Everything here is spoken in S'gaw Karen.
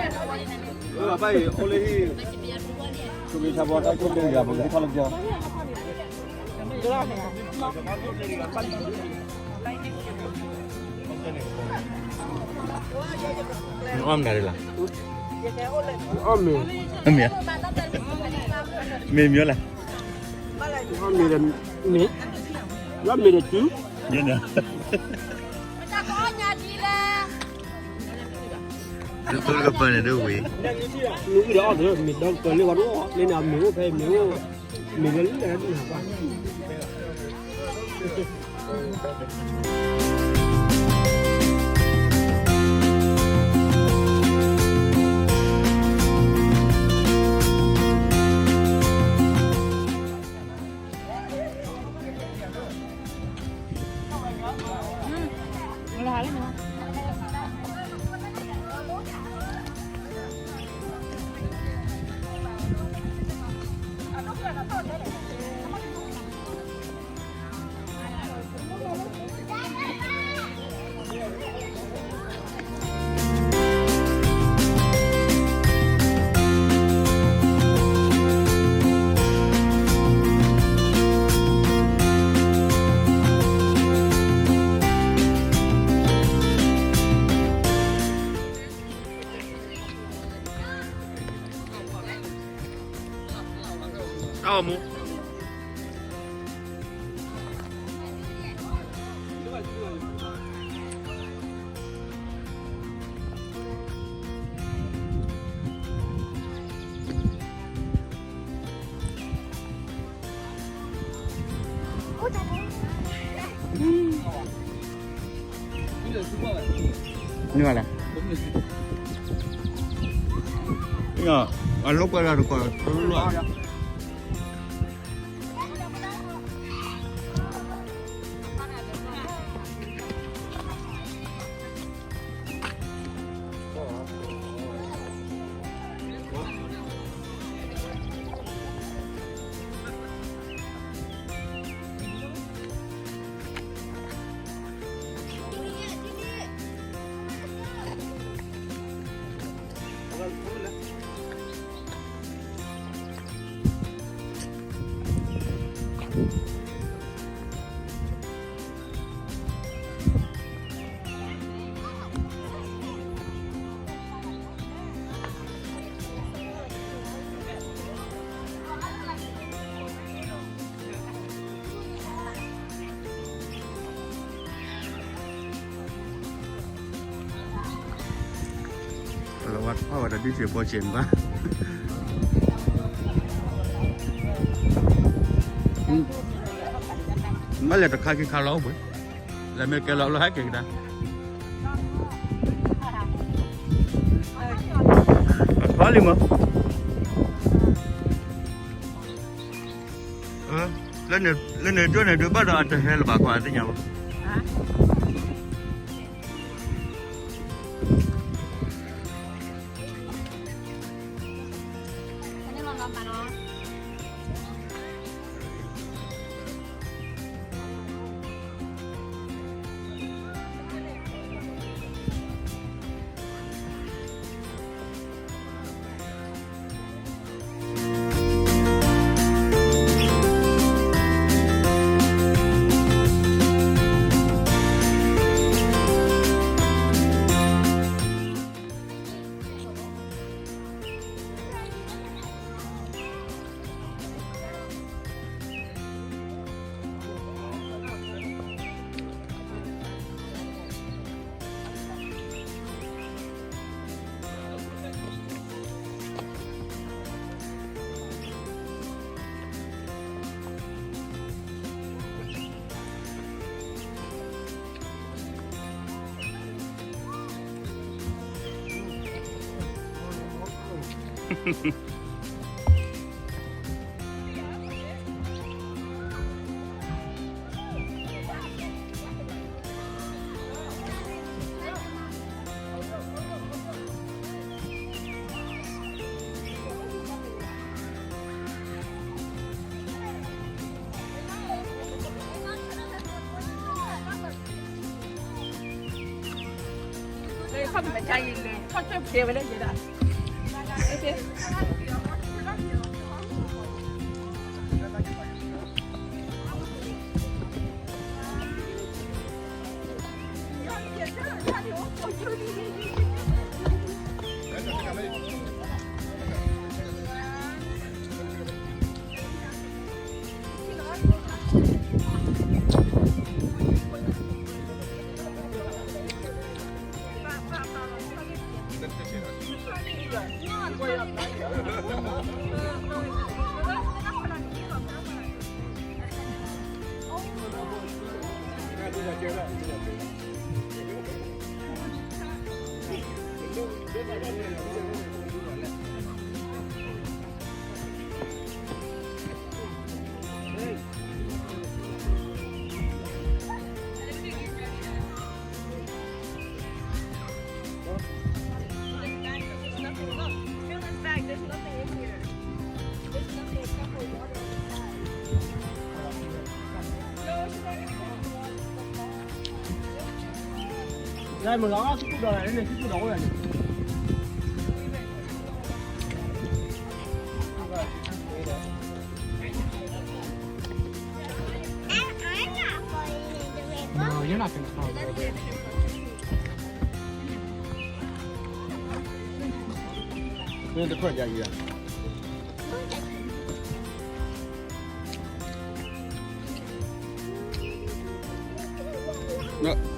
ဘၣ်အံၤ အိၣ်လၢဟံၣ် ဆိက့ဆါဘီတၢ်ဆိၣ်တ့ၢ်ယၤ ပကဟ့ၣ်ထီၣ်လၢပျီ နအီၣ်မနုၤလဲၣ်, အီၣ်မ့ၤ, မ့ၤမ့ၤ, မ့ၤလၢမ့ၤ, လၢမ့ၤဒီးစု, ယဲန့ၣ်, တကပၤန့ၣ်ဒ်ဝံၤ, မ့ၤဒီးအီၣ်ဒီး မ့ၤဒီးကပၤလၢဝဲဒၣ်, လၢန့ၣ်အမ့ၤအိၣ်ဖဲမ့ၤအိၣ်, မ့ၤလၢလၢနၤဘၣ် တၢ်အိၣ်မူ နွံလဲၣ်, အလိၣ်ကွဲလၢတကီၢ်လီၤ. လၢဝဲတဖၣ်ဝဲတဒုၣ်စ့ဖိဆ့းဘၣ်, ဘၣ်လဲၤတခါခံခါလီၤအိၣ်ဘှံး, လဲၤမ့ၢ်ကဲလီၤလၢဟဲက့ၤကဒါ, အထီလံမး လၢန့ၣ်ဒိၣ်န့ၣ်ဒုးဘၣ်ဒီးအတဟဲလၢၤဘၣ်ကွၢ်သ့ၣ်ညါဘၣ်. လၢမုၢ်လီၤ ဆူၣ်ဒိၣ်လၢန့ၣ် ဆူၣ်ဒိၣ်အိၣ်လၢန့ၣ် No, you're not gonna fall. Where's the front guy here? No.